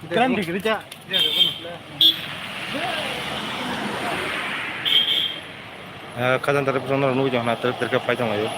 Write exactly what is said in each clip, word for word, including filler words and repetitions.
Kran degree cha. Eh, khajang tare pusa norok nugui tong khna, tere tere khe phai tong laio.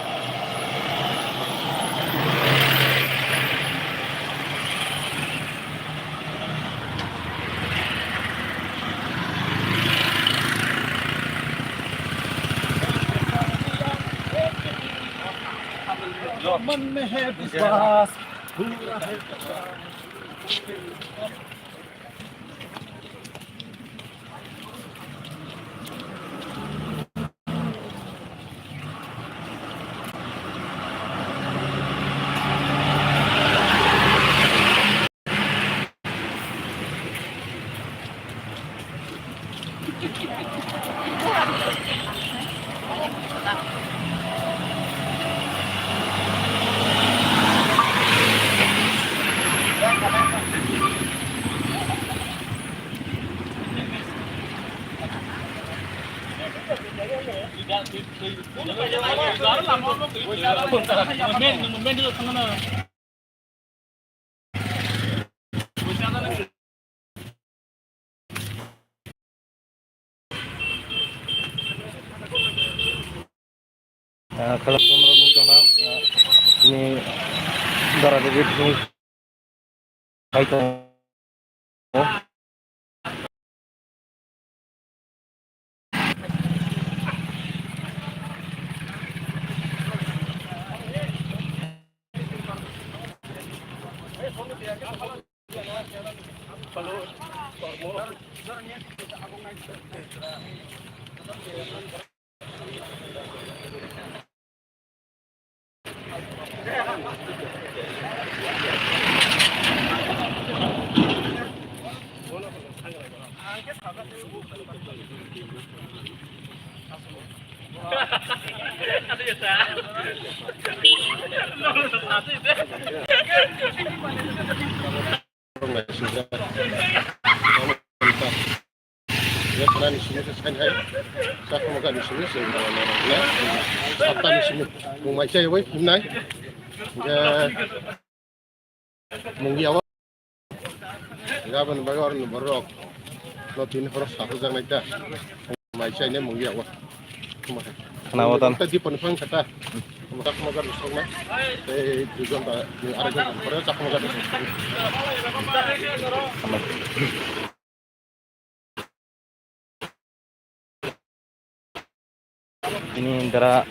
Ah, khela khela norok nugui tongna, ah, ni dara de bit ni khai tong. Rok naisingsa. Ye khanani simi se sain hai. Chakma gani simi se na na na. Sapta ni simi. Mung mai chai bai himnai. Ye mung yawa. Gabon bagar ni borok. No tin horo sahu jang nai ta. Mai chai ne mung yawa. Khna o tan. Ta di pon phang kata. Mokak mokak sokna. Tei dui ghonta, dui arai ghonta pore chakma gari. Ini dara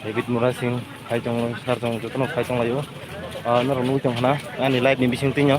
David Murasing khai tong, sar tong, jotono khai tong laio. Ah, norok nugui tong khna, ani live ni bising twi no.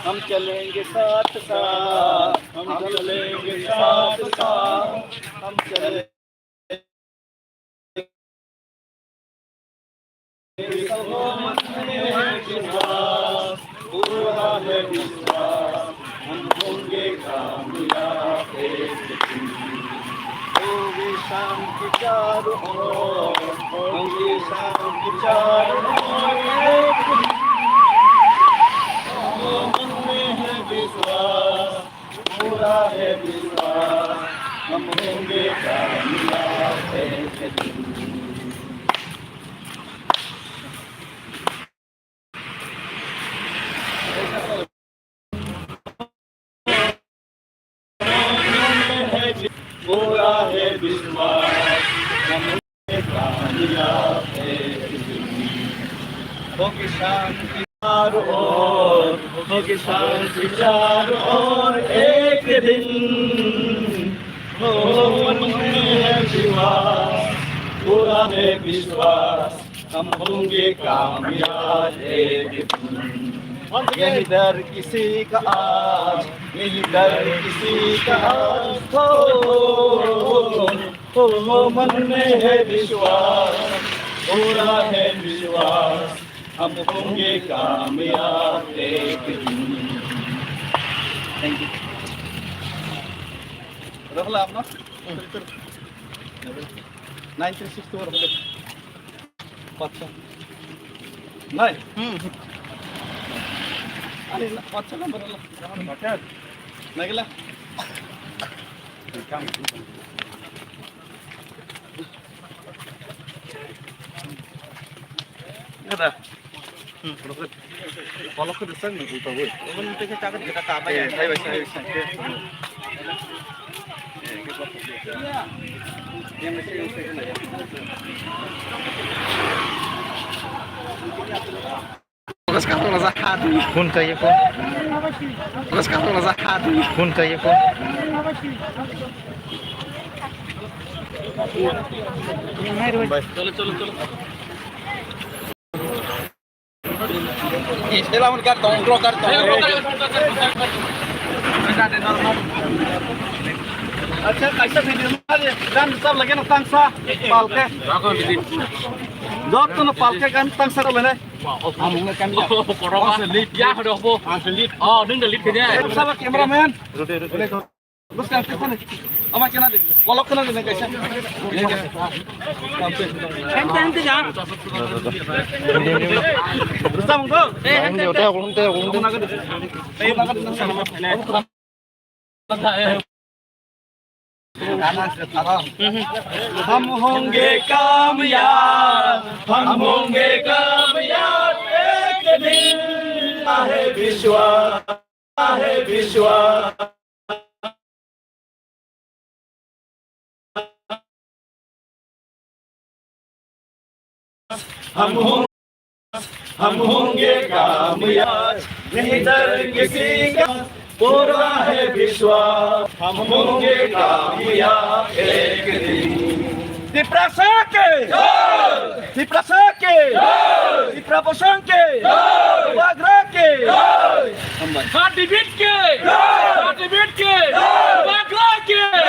हम चलेंगे साथ साथ, हम चलेंगे साथ साथ, हम चलेंगे। पूरा है विश्वास, हम होंगे कामयाब एक दिन। होंगे शांति चारों ओर, होंगे शांति चारों ओर एक दिन। मन में है विश्वास, पूरा है विश्वास, हम होंगे कामयाब एक दिन। होगी शांति चारों ओर, होगी शांति चारों ओर एक दिन। हो, मन में है विश्वास, पूरा है विश्वास, हम होंगे कामयाब एक दिन। नहीं डर किसी का आज, नहीं डर किसी का आज। हो, हो, हो, मन में है विश्वास, पूरा है विश्वास, हम होंगे कामयाब एक दिन। Thank you. Rahul, aap na? Hmm. Nine three six two. Acha. Nai? Hmm. Ani na, acha number la. Nagila. Ada. Hmm. Kalau ke depan ni, kita boleh. Ini kita cakap kita tak apa ya? Eh, hai, hai, hai. Focus kato na sa hati. Phone चाहिए phone. Focus kato na sa hati. Phone चाहिए phone. Chalo, chalo, chalo. Selamat kartong, bro kartong. Acha, kaisa video ma de, gan sab lage na tangsa, palke. Jot to na palke gan tangsa ko lene. Amung na kan. Ya, hodo po. Oh, nung da lead kanya. Sab cameraman. Bwskang twi phano. Ama kena de. Kolok kena de nang kaisa. Hente, hente ja. Samung do. Eh, hente, hente. Tei naga de. हम होंगे कामयाब, हम होंगे कामयाब एक दिन। है विश्वास। है विश्वास। हम हों-, हम होंगे कामयाब, नहीं डर किसी का, पूरा है विश्वास, हम होंगे कामयाब एक दिन। तिप्रासा के जय! तिप्रासा के जय! तिप्रा बसंग के जय! बागरा के जय! Heartbeat के जय! Heartbeat के जय! बागरा के जय!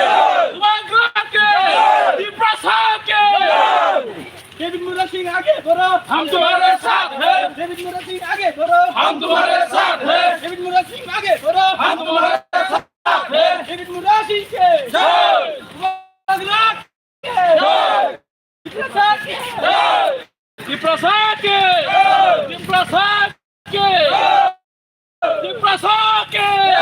बागरा के जय! तिप्रासा के जय! डेभिड मुरा सिंह आगे बढ़ो। हम तुम्हारे साथ हैं। डेभिड मुरा सिंह आगे बढ़ो। हम तुम्हारे साथ हैं। डेभिड मुरा सिंह आगे बढ़ो। हम तुम्हारे साथ हैं। डेभिड मुरा सिंह के जय। बागरा के जय। तिप्रासा के जय। तिप्रासा के जय। तिप्रासा के जय। तिप्रासा के जय।